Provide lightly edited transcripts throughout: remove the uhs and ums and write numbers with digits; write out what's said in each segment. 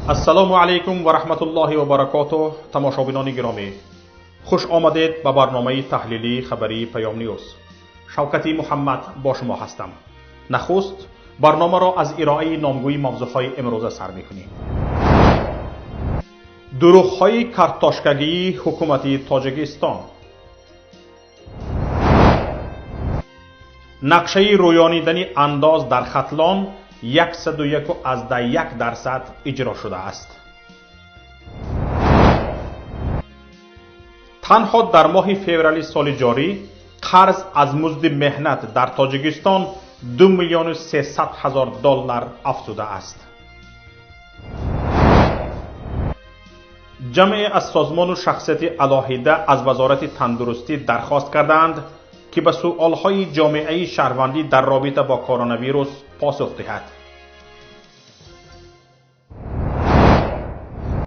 Ассалому алайкум ва раҳматуллоҳи ва баракотуҳ, тамошобинони гиромӣ. Хуш омадед ба барномаи таҳлилии хабарии Паём Ньюз. Шавкати Муҳаммад бо шумо ҳастам. Нахуст барномаро аз ироаи номгӯи мавзӯъҳои имрӯза сар мекунем. Дурӯғҳои картошкагии ҳукумати Тоҷикистон, нақшаи рӯёнидани андоз дар Хатлон 101.1% иҷро шудааст. Танҳо дар моҳи феврали соли ҷорӣ қарз аз музди меҳнат дар Тоҷикистон 2 300 000 доллар афзудааст. Ҷамъе аз созмону шахсияти алоҳида аз Вазорати тандурустӣ дархост кардаанд, ки ба суолҳои ҷомеаи шаҳрвандӣ дар робита бо коронавирус посух диҳад.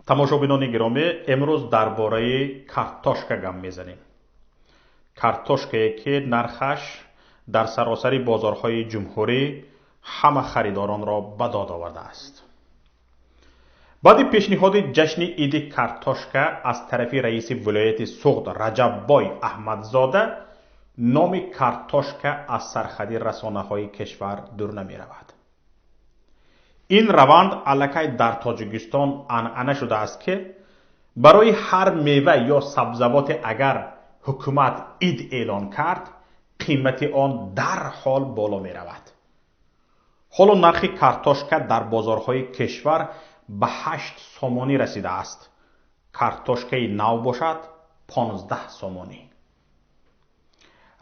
Тамошобинони гиромӣ, имрӯз дар бораи картошка гап мезанем. Картошкае, ки нархаш дар саросари бозорҳои ҷумҳурӣ ҳама харидоронро ба дод овардааст. Баъди пешниҳоди ҷашни иди картошка аз тарафи раиси вилояти Суғд Раҷаббой Аҳмадзода, номи картошка аз сархади расонаҳои кишвар дур намеравад. Ин раванд аллакай дар Тоҷикистон анъана шудааст, ки барои ҳар мева ё сабзавоте агар ҳукумат ид эълон кард, қимати он дарҳол боло меравад. Ҳоло нархи картошка дар бозорҳои кишвар ба 8 сомонӣ расидааст. Картошкаи нав бошад 15 сомонӣ.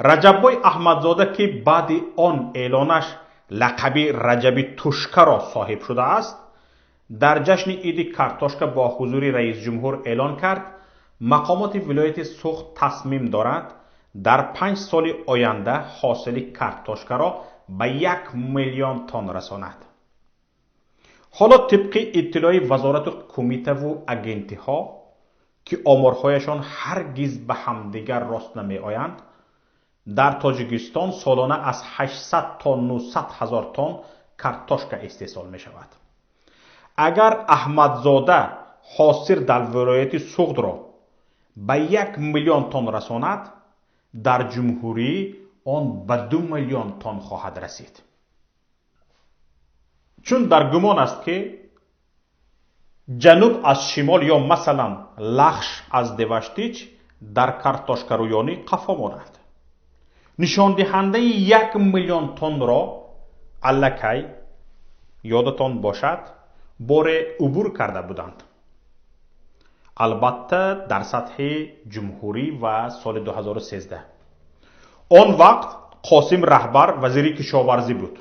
Раҷаббой Аҳмадзода, ки баъди он эълонаш лақаби Раҷаби Тушкаро соҳиб шудааст, дар ҷашни иди картошка бо ҳузури раисҷумҳур эълон кард, мақомоти вилояти Суғд тасмим дорад дар 5 соли оянда ҳосили картошкаро ба 1 миллион тонн расонад. Ҳоло тибқи иттилои вазорату кумитаву агентиҳо, ки оморҳояшон ҳаргиз ба ҳамдигар рост намеоянд, дар Тоҷикистон солона аз 800 то 900 ҳазор тонн картошка истеҳсол мешавад. Агар Аҳмадзода ҳосил дар вилояти Суғдро ба 1 миллион тонн расонад, дар ҷумҳурӣ он ба 2 миллион тонн хоҳад расид. Чун дар гумон аст, ки ҷануб аз шимол ё масалан Лахш аз Деваштич дар картошкарӯёнӣ қафо монад. Нишондиҳандаи 1 миллион тоннро аллакай ёдатон бошад, боре убур карда буданд. Албатта дар сатҳи ҷумҳурӣ ва соли 2013. Он вақт Қосим Раҳбар вазири кишоварзӣ буд,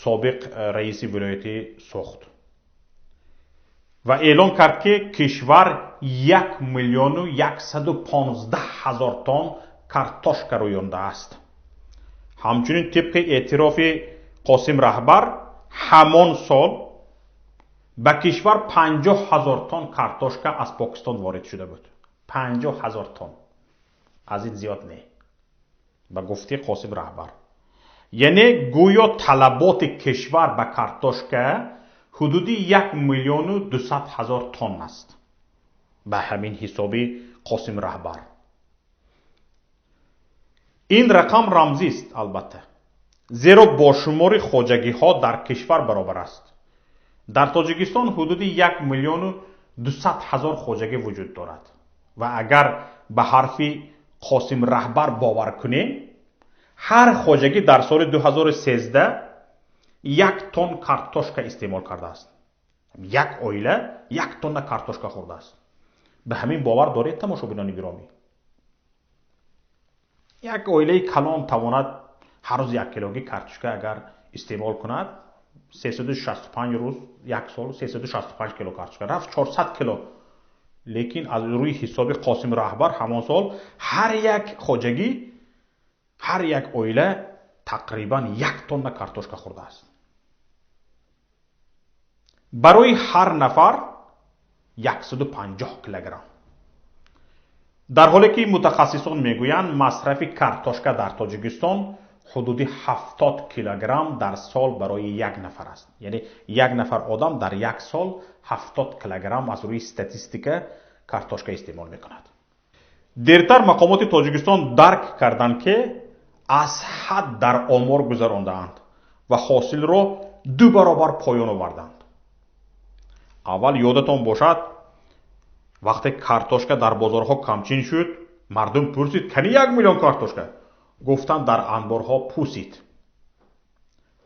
собиқ раиси вилояти Суғд, ва эълон кард, ки кишвар 1 115 000 тонн картошка рӯёндааст. Ҳамчунин тибқи эътирофи Қосим Раҳбар ҳамон сол ба кишвар 50 000 тонн картошка аз Покистон ворид шуда буд. 50 000 тонн, аз ин зиёд не, ба гуфти Қосим Раҳбар. Яъне гӯё талаботи кишвар ба картошка ҳудуди 1 200 000 тонн аст, ба ҳамин ҳисоби Қосим Раҳбар. Ин рақам рамзист, албатта, зеро бо шумори хоҷагиҳо дар кишвар баробар аст. Дар Тоҷикистон ҳудуди 1 200 000 хоҷагӣ вуҷуд дорад ва агар ба ҳарфи Қосим Раҳбар бовар кунем, ҳар хоҷагӣ дар соли 2013 1 тонн картошка истеъмол кардааст. Як оила 1 тонна картошка хӯрдааст. Ба ҳамин бовар доред, тамошобинони гиромӣ? Як оилаи калон тавонад ҳар рӯз 1 килоги картошка агар истеъмол кунад, 365 рӯз, як сол 365 кило картошка рафт, 400 кило. Лекин аз рӯи ҳисоби Қосим Раҳбар ҳамон сол ҳар як хоҷагӣ, ҳар як оила тақрибан 1 тонна картошка хӯрдааст. Барои ҳар нафар 150 килограмм. Дар ҳоле ки мутахассисон мегӯянд, масрафи картошка дар Тоҷикистон Ҳудуди 70 килограмм дар сол барои як нафар аст. Яъне як нафар одам дар як сол 70 килограмм аз рӯи статистика картошка истеъмол мекунад. Дертар мақомоти Тоҷикистон дарк карданд, ки аз ҳад дар омор гузарондаанд ва ҳосилро 2 баробар поён оварданд. Аввал ёдатон бошад, вақте картошка дар бозорҳо камчин шуд, мардум пурсид: кани 1 миллион картошка? Гуфтанд, дар анборҳо пусид.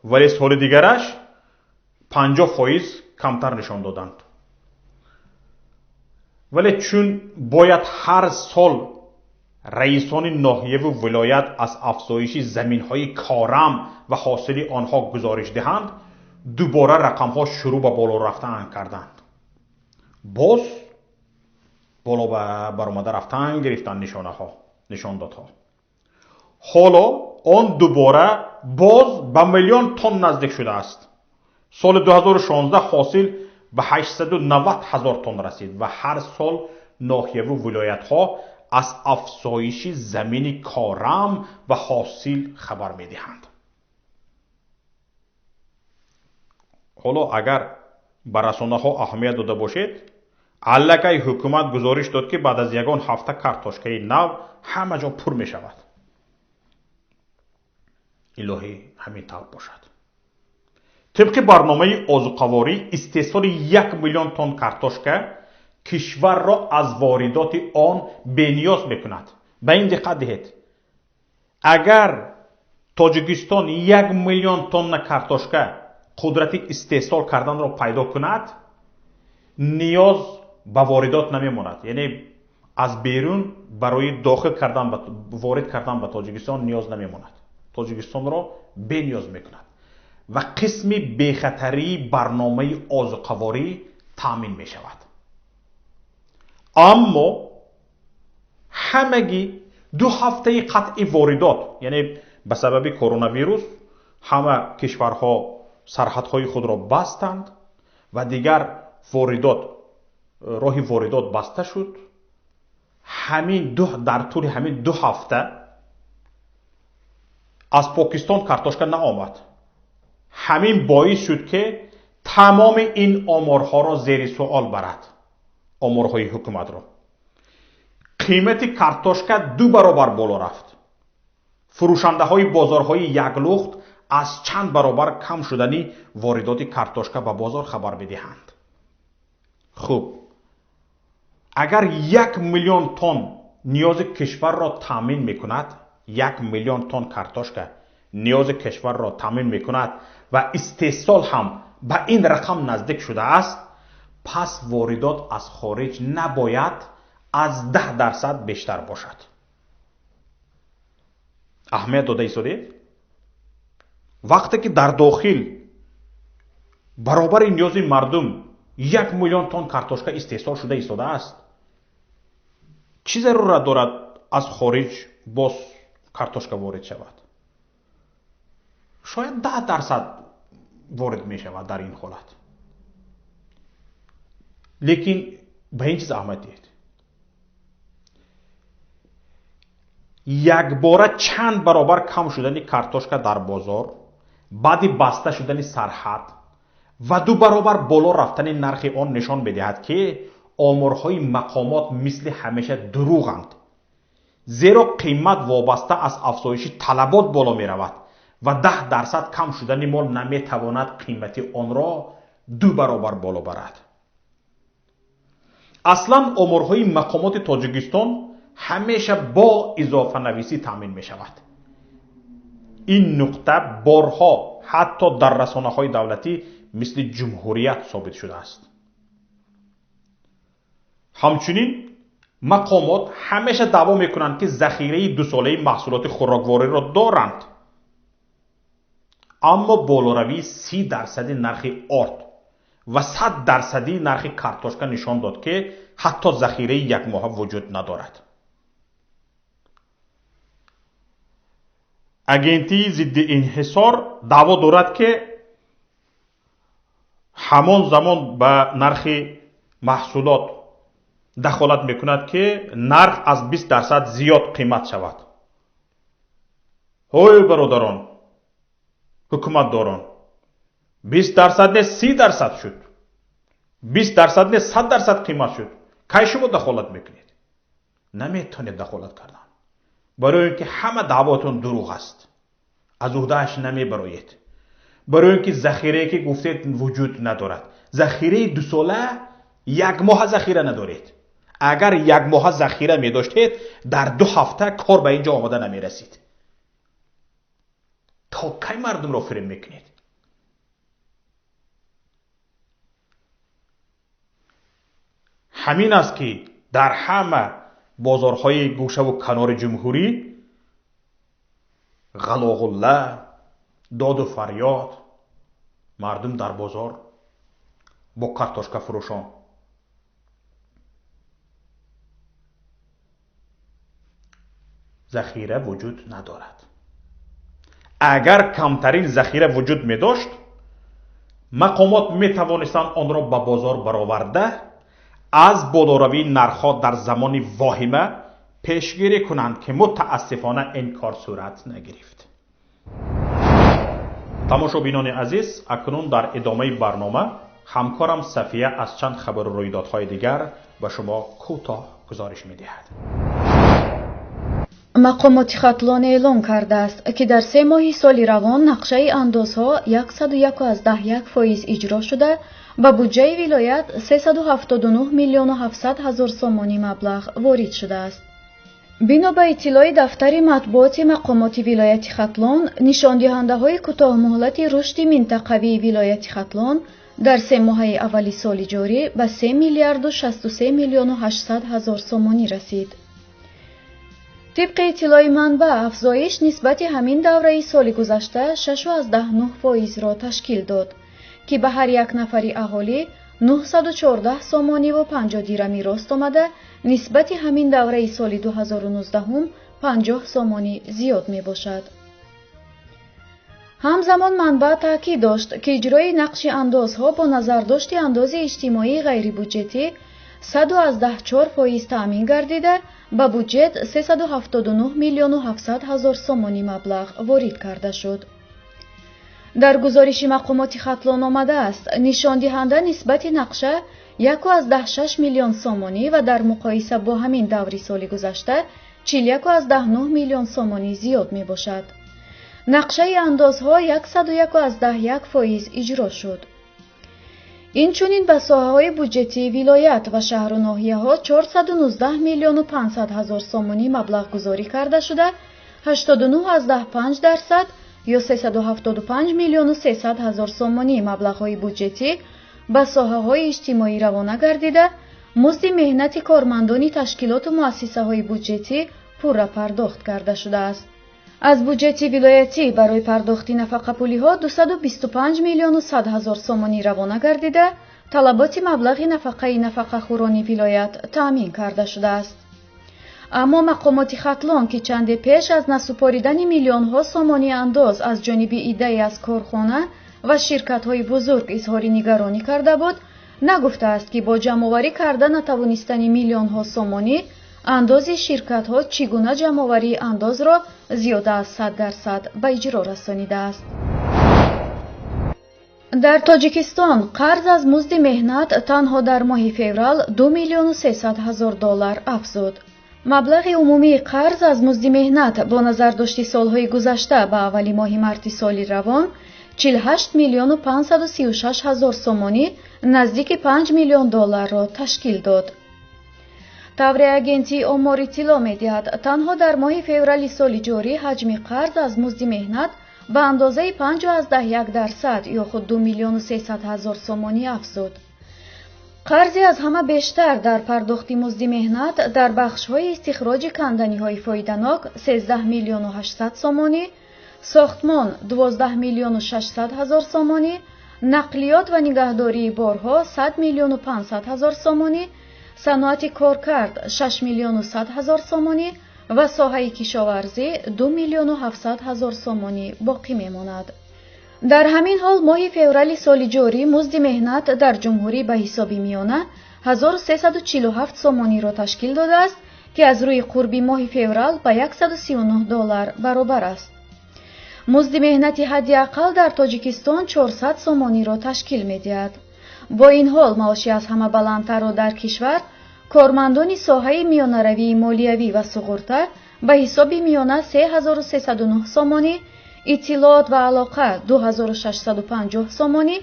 Вале соли дигараш 50% камтар нишон доданд. Вале чун бояд ҳар сол раисони ноҳияву вилоят аз афзоиши заминҳои корам ва ҳосили онҳо гузориш диҳанд, дубора рақамҳо шурӯъ ба боло рафтан карданд. Боз боло баромада рафтан гирифтанд нишонаҳо, нишондодҳо. Ҳоло он дубора боз ба миллион тонн наздик шудааст. Соли 2016 ҳосил ба 890 ҳазор тонн расид ва ҳар сол ноҳияву вилоятҳо аз афзоиши замини корам ва ҳосил хабар медиҳанд. Ҳоло агар ба расонаҳо аҳамият дода бошед, аллакай ҳукумат гузориш дод, ки баъд аз ягон ҳафта картошкаи нав ҳама ҷо пур мешавад. Илоҳӣ ҳамин тавр бошад. Тибқи барномаи озуқаворӣ, истеҳсоли 1 миллион тонн картошка кишварро аз воридоти он бениёз мекунад. Ба ин диққат диҳед. Агар Тоҷикистон 1 миллион тонна картошка қудрати истеҳсол карданро пайдо кунад, ниёз ба воридот намемонад. Яъне аз берун барои дохил кардан, ворид кардан ба Тоҷикистон ниёз намемонад. Тоҷикистонро бениёз мекунад ва қисми бехатарии барномаи озуқаворӣ таъмин мешавад. Аммо ҳамагӣ 2 ҳафтаи қатъи воридот, яъне ба сабаби коронавирус ҳама кишварҳо сарҳадҳои худро бастанд ва дигар воридот, роҳи воридот баста шуд. Дар тӯли ҳамин 2 ҳафта аз Покистон картошка наомад. Ҳамин боис шуд, ки тамоми ин оморҳоро зери суол барад, оморҳои ҳукуматро. Қимати картошка 2 баробар боло рафт. Фурӯшандаҳои бозорҳои яклухт аз чанд баробар кам шудани воридоти картошка ба бозор хабар медиҳанд. Хуб, агар 1 миллион тонн ниёзи кишварро таъмин мекунад, 1 миллион тонн картошка ниёзи кишварро таъмин мекунад ва истеҳсол ҳам ба ин рақам наздик шудааст, пас воридот аз хориҷ набояд аз 10% бештар бошад. Аҳамият дода истодед? Вақте ки дар дохил баробари ниёзи мардум 1 миллион тонн картошка истеҳсол шуда истодааст, чӣ зарурат дорад аз хориҷ боз картошка ворид шавад? Шояд 10% ворид мешавад дар ин ҳолат. Лекин ба ин чиз аҳамият диҳед. Якбора чанд баробар кам шудани картошка дар бозор баъди баста шудани сарҳад ва 2 баробар боло рафтани нархи он нишон медиҳад, ки оморҳои мақомот мисли ҳамеша дурӯғанд. Зеро қимат вобаста аз афзоиши талабот боло меравад ва 10% кам шудани мол наметавонад қимати онро 2 баробар боло барад. Аслан оморҳои мақомоти Тоҷикистон ҳамеша бо изофанависӣ таъмин мешавад. Ин нуқта борҳо ҳатто дар расонаҳои давлатӣ мисли ҷумҳурият собит шудааст. Ҳамчунин мақомот ҳамеша даъво мекунанд, ки захираи дусолаи маҳсулоти хӯроквориро доранд. Аммо болоравии 30% нархи орд ва 100% нархи картошка нишон дод, ки ҳатто захираи якмоҳа вуҷуд надорад. Агентии зидди инҳисор даъво дорад, ки ҳамон замон ба нархи маҳсулот дахолат мекунад, ки нарх аз 20% зиёд қимат шавад. Ҳой бародарон, ҳукуматдорон, 20% не, 30% шуд, 20% не, 100% қимат шуд. Кай шумо дахолат мекунед? Наметавонед дахолат кардан, барои ин ки ҳама даъвотон дурӯғ аст, аз уҳдааш намебароед, барои ин ки захирае ки гуфтед вуҷуд надорад. Захираи дусола як моҳа захира надоред. Агар як моҳа захира медоштед, дар 2 ҳафта кор ба инҷо омода намерасид. То кай мардумро фиреб мекунед? Ҳамин аст ки дар ҳама бозорҳои гӯшаву канори ҷумҳурӣ ғалоғулла, доду фарёд, мардум дар бозор бо картошкафурӯшон. Захира вуҷуд надорад. Агар камтарин захира вуҷуд медошт, мақомот метавонистанд онро ба бозор бароварда аз болоравии нархҳо дар замони воҳима пешгирӣ кунанд, ки мутаассифона ин кор сурат нагирифт. Тамошобинони азиз, акнун дар идомаи барнома ҳамкорам Сафия аз чанд хабару рӯйдодҳои дигар ба шумо кӯтоҳ гузориш медиҳад. Мақомоти Хатлон эълон кардааст, ки дар 3 моҳи соли равон нақшаи андозҳо 101,1% иҷро шуда, ба буҷаи вилоят 379 миллиону 700 ҳазор сомонӣ маблағ ворид шудааст. Бино ба иттилои дафтари матбуоти мақомоти вилояти Хатлон, нишондиҳандаҳои кӯтоҳмуҳлати рушди минтақавии вилояти Хатлон дар 3 моҳаи аввали соли ҷорӣ ба 3 миллиарду 63 миллиону 800 ҳазор сомонӣ расид. Тибқи иттилои манбаъ, афзоиш нисбати ҳамин давраи соли гузашта 6,9%-ро ташкил дод, ки ба ҳар як нафари аҳолӣ 914 сомониву 50 дирами рост омада, нисбати ҳамин давраи соли 2019 50 сомонӣ зиёд мебошад. Ҳамзамон манбаъ таъкид дошт, ки иҷрои нақши андозҳо бо назардошти андози иҷтимоии ғайрибюҷетӣ 100,4% таъмин гардида, ба буҷет 379 миллиону 700 ҳазор сомонӣ маблағ ворид карда шуд. Дар гузориши мақомоти Хатлон омадааст, нишондиҳанда нисбати нақша 1,6 миллион сомонӣ ва дар муқоиса бо ҳамин даври соли гузашта 41,9 миллион сомонӣ зиёд мебошад. Нақшаи андозҳо 101,1% иҷро шуд. Инчунин ба соҳаҳои буҷетии вилоят ва шаҳру ноҳияҳо 419 миллиону 500 ҳазор сомонӣ маблағгузорӣ карда шуда, 89,5% ё 375 миллиону 300 ҳазор сомонӣ маблағҳои буҷетӣ ба соҳаҳои иҷтимоӣ равона гардида, музди меҳнати кормандони ташкилоту муассисаҳои буҷетӣ пурра пардохт карда шудааст. Аз буҷети вилоятӣ барои пардохти нафақапулиҳо 225 миллиону 100 ҳазор сомонӣ равона гардида, талаботи маблағи нафақаи нафақахӯрони вилоят таъмин карда шудааст. Аммо мақомоти Хатлон, ки чанде пеш аз насупоридани миллионҳо сомонӣ андоз аз ҷониби иддае аз корхона ва ширкатҳои бузург изҳори нигаронӣ карда буд, нагуфтааст, ки бо ҷамъоварӣ карда натавонистани миллионҳо сомонӣ андози ширкатҳо чӣ гуна ҷамъоварии андозро зиёда аз 100% ба иҷро расонидааст. Дар Тоҷикистон қарз аз музди меҳнат танҳо дар моҳи феврал 2 миллиону 300 ҳазор доллар афзуд. Маблағи умумии қарз аз музди меҳнат бо назардошти солҳои гузашта ба аввали моҳи марти соли равон 48 миллиону 536 ҳазор сомонӣ, наздики 5 миллион долларро ташкил дод. Тавре агентии омор иттилоъ медиҳад, танҳо дар моҳи феврали соли ҷорӣ ҳаҷми қарз аз музди меҳнат ба андозаи 5,1% ё худ 2 миллиону 300 ҳазор сомонӣ афзуд. Қарзи аз ҳама бештар дар пардохти музди меҳнат дар бахшҳои истихроҷи канданиҳои фоиданок 13 миллиону 800 сомонӣ, сохтмон 12 миллиону 600 ҳазор сомонӣ, нақлиёт ва нигаҳдории борҳо 100 миллиону 500 ҳазор сомонӣ, саноати коркард 6 миллиону 100 ҳазор сомонӣ ва соҳаи кишоварзӣ 2 миллиону 700 ҳазор сомонӣ боқӣ мемонад. Дар ҳамин ҳол моҳи феврали соли ҷорӣ музди меҳнат дар ҷумҳурӣ ба ҳисоби миёна 1347 сомониро ташкил додааст, ки аз рӯи қурби моҳи феврал ба 139 доллар баробар аст. Музди меҳнати ҳадди ақал дар Тоҷикистон 400 сомониро ташкил медиҳад. Бо ин ҳол, маоши аз ҳама баландтарро дар кишвар кормандони соҳаи миёнаравии молиявӣ ва суғурта ба ҳисоби миёна 3309 сомонӣ, иттилоот ва алоқа 2650 сомонӣ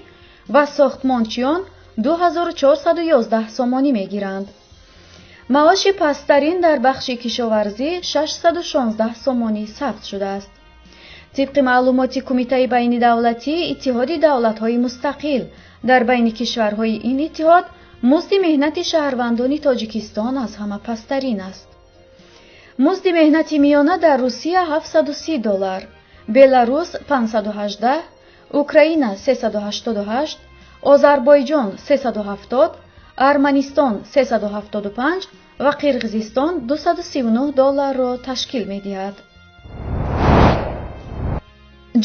ва сохтмончиён 2411 сомонӣ мегиранд. Маоши пасттарин дар бахши кишоварзӣ 616 сомонӣ сабт шудааст. Тибқи маълумоти Кумитаи байнидавлатии Иттиҳоди давлатҳои мустақил, дар байни кишварҳои ин иттиҳод музди меҳнати шаҳрвандони Тоҷикистон аз ҳама пасттарин аст. Музди меҳнати миёна дар Русия 730 доллар, Беларус 518, Украина 388, Озарбойҷон 370, Арманистон 375 ва Қирғизистон 239 долларро ташкил медиҳад.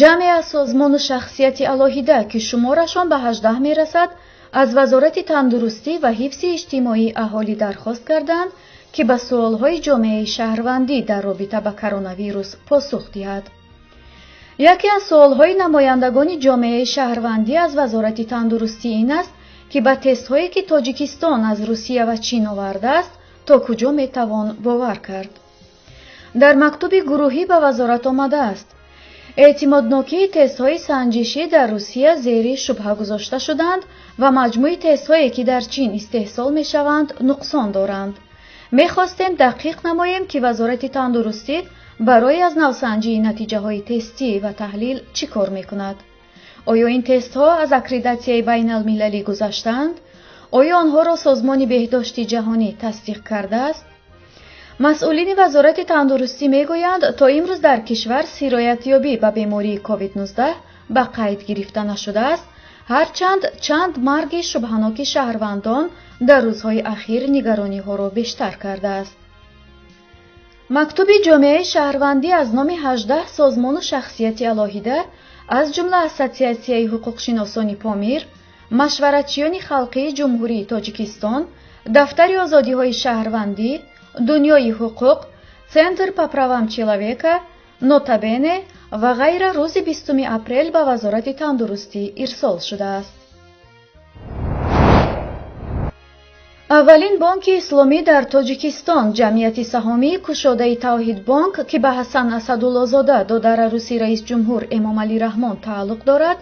Ҷамъе аз созмону шахсияти алоҳида, ки шуморашон ба 18 мерасад, аз Вазорати тандурустӣ ва ҳифзи иҷтимоии аҳолӣ дархост карданд, ки ба суолҳои ҷомеаи шаҳрвандӣ дар робита ба коронавирус посух диҳад. Яке аз суолҳои намояндагони ҷомеаи шаҳрвандӣ аз Вазорати тандурустӣ ин аст, ки ба тестҳое, ки Тоҷикистон аз Русия ва Чин овардааст, то куҷо метавон бовар кард. Дар мактуби гурӯҳӣ ба вазорат омадааст: эътимоднокии тестҳои санҷишӣ дар Русия зери шубҳа гузошта шуданд ва маҷмӯи тестҳое, ки дар Чин истеҳсол мешаванд, нуқсон доранд. Мехостем дақиқ намоем, ки Вазорати тандурустӣ барои аз навсанҷии натиҷаҳои тестӣ ва таҳлил чӣ кор мекунад? Оё ин тестҳо аз аккредитатсияи байналмилалӣ гузаштаанд? Оё онҳоро Созмони беҳдошти ҷаҳонӣ тасдиқ кардааст? Масъулини Вазорати тандурустӣ мегӯянд, то имрӯз дар кишвар сироятёбӣ ба бемории COVID-19 ба қайд гирифта нашудааст, ҳарчанд чанд марги шубҳаноки шаҳрвандон дар рӯзҳои ахир нигарониҳоро бештар кардааст. Мактуби ҷомеаи шаҳрвандӣ аз номи 18 созмону шахсияти алоҳида, аз ҷумла Ассотсиатсияи ҳуқуқшиносони Помир, Машваратчиёни халқии Ҷумҳурии Тоҷикистон, Дафтари озодиҳои шаҳрвандӣ, Дунёи ҳуқуқ, Центр по правам человека, Нотабене ва ғайра рӯзи 20 апрел ба Вазорати тандурустӣ ирсол шудааст. Аввалин бонки исломӣ дар Тоҷикистон, ҷамъияти саҳомии кушодаи Тавҳидбонк, ки ба Ҳасан Асадуллозода, додараруси раисҷумҳур Эмомалӣ Раҳмон тааллуқ дорад,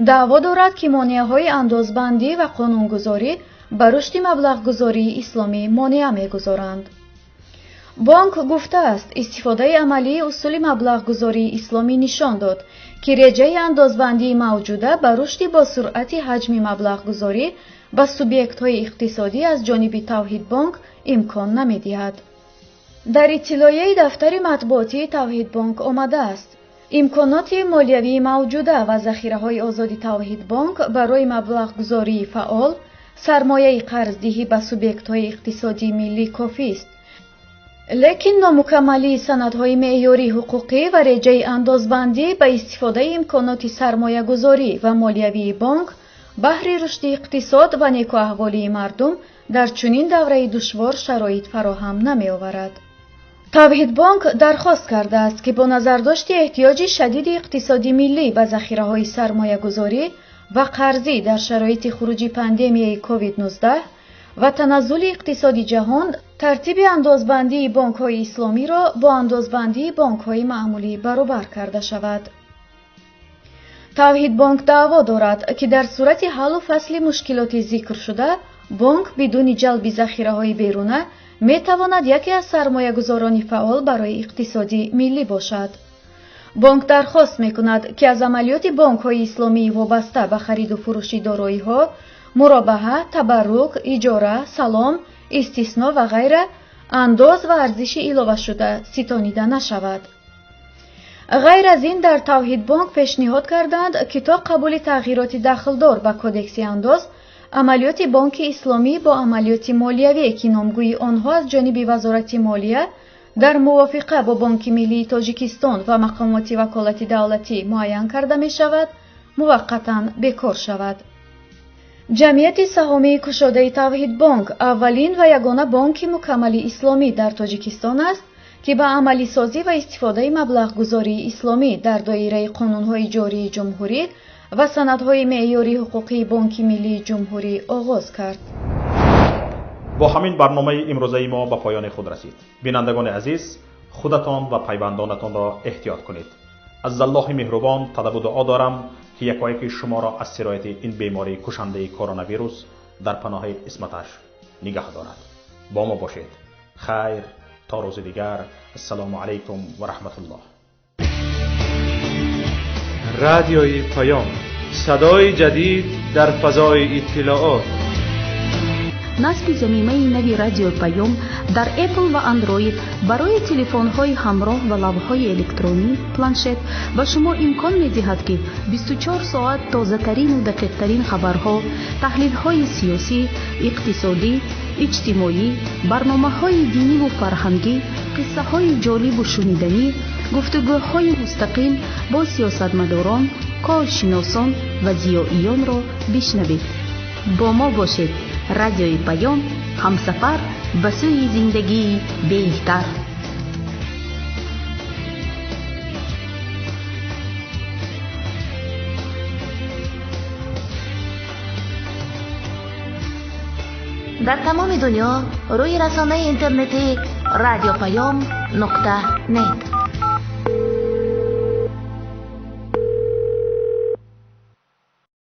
даъво дорад, ки монеаҳои андозбандӣ ва қонунгузорӣ ба рушди маблағгузории исломӣ монеа мегузоранд. Бонк гуфтааст, истифодаи амалии усули маблағгузории исломӣ нишон дод, ки реҷаи андозбандии мавҷуда ба рушди босуръати ҳаҷми маблағгузорӣ ба субъектҳои иқтисодӣ аз ҷониби Тавҳидбонк имкон намедиҳад. Дар иттилоияи дафтари матбуотии Тавҳидбонк омадааст: имконоти молиявии мавҷуда ва захираҳои озоди Тавҳидбонк барои маблағгузории фаъол, сармояи қарздиҳӣ ба субъектҳои иқтисодии миллӣ кофист. Лекин номукаммалии санадҳои меъёрии ҳуқуқӣ ва реҷаи андозбандӣ ба истифодаи имконоти сармоягузорӣ ва молиявии бонк баҳри рушди иқтисод ва некӯаҳволии мардум дар чунин давраи душвор шароит фароҳам намеоварад. Тавҳидбонк дархост кардааст, ки бо назардошти эҳтиёҷи шадиди иқтисоди миллӣ ба захираҳои сармоягузорӣ ва қарзӣ дар шароити хуруҷи пандемияи COVID-19 ва таназзули иқтисоди ҷаҳон, тартиби андозбандии бонкҳои исломиро бо андозбандии бонкҳои маъмулӣ баробар карда шавад. Тавҳидбонк даъво дорад, ки дар сурати ҳаллу фасли мушкилоти зикршуда бонк бидуни ҷалби захираҳои беруна метавонад яке аз сармоягузорони фаъол барои иқтисоди миллӣ бошад. Бонк дархост мекунад, ки аз амалиёти бонкҳои исломии вобаста ба хариду фурӯши дороиҳо, муробаҳа, табаррук, иҷора, салом, истисно ва ғайра андоз ва арзиши иловашуда ситонида нашавад. Ғайр аз ин, дар Тавҳидбонк пешниҳод карданд, ки то қабули тағйироти дахлдор ба Кодекси андоз, амалиёти бонки исломӣ бо амалиёти молиявие, ки номгӯи онҳо аз ҷониби Вазорати молия дар мувофиқа бо Бонки миллии Тоҷикистон ва мақомоти ваколати давлатӣ муайян карда мешавад, муваққатан бекор шавад. Ҷамъияти саҳомии кушодаи Тавҳидбонк аввалин ва ягона бонки мукаммали исломӣ дар Тоҷикистон аст, ки ба амалисозӣ ва истифодаи маблағгузории исломӣ дар доираи қонунҳои ҷории ҷумҳурӣ ва санадҳои меъёрии ҳуқуқии Бонки Миллии Ҷумҳурӣ оғоз кард. Бо ҳамин барномаи имрӯзаи мо ба поёни худ расид. Бинандагони азиз, худатон ва пайвандонатонро эҳтиёт кунед. Аз Аллоҳи меҳрубон талабу дуо дорам, ки якояки шуморо аз сирояти ин бемории кушандаи коронавирус дар паноҳи исматаш нигаҳ дорад. Бо мо бошед. Хайр, то рӯзи дигар. Ассалому алайкум ва раҳматуллоҳ. Радиои Паём, садои ҷадид дар фазои иттилоот. Насби замимаи нави Радиои Паём дар Apple ва Android барои телефонҳои ҳамроҳ ва лавҳаҳои электронӣ, планшет ба шумо имкон медиҳад, ки 24 соат тозатарину дақиқтарин хабарҳо, таҳлилҳои сиёсӣ, иқтисодӣ, иҷтимоӣ, барномаҳои диниву фарҳангӣ, қиссаҳои ҷолибу шуниданӣ, гуфтугӯҳои мустақим бо сиёсатмадорон, коршиносон ва зиёиёнро бишнавед. Бо мо бошед. Радиои Паём, ҳамсафар ба сӯи зиндагии беҳтар. Дар тамоми дунё рӯи расонаи интернетии радиопаём.нет.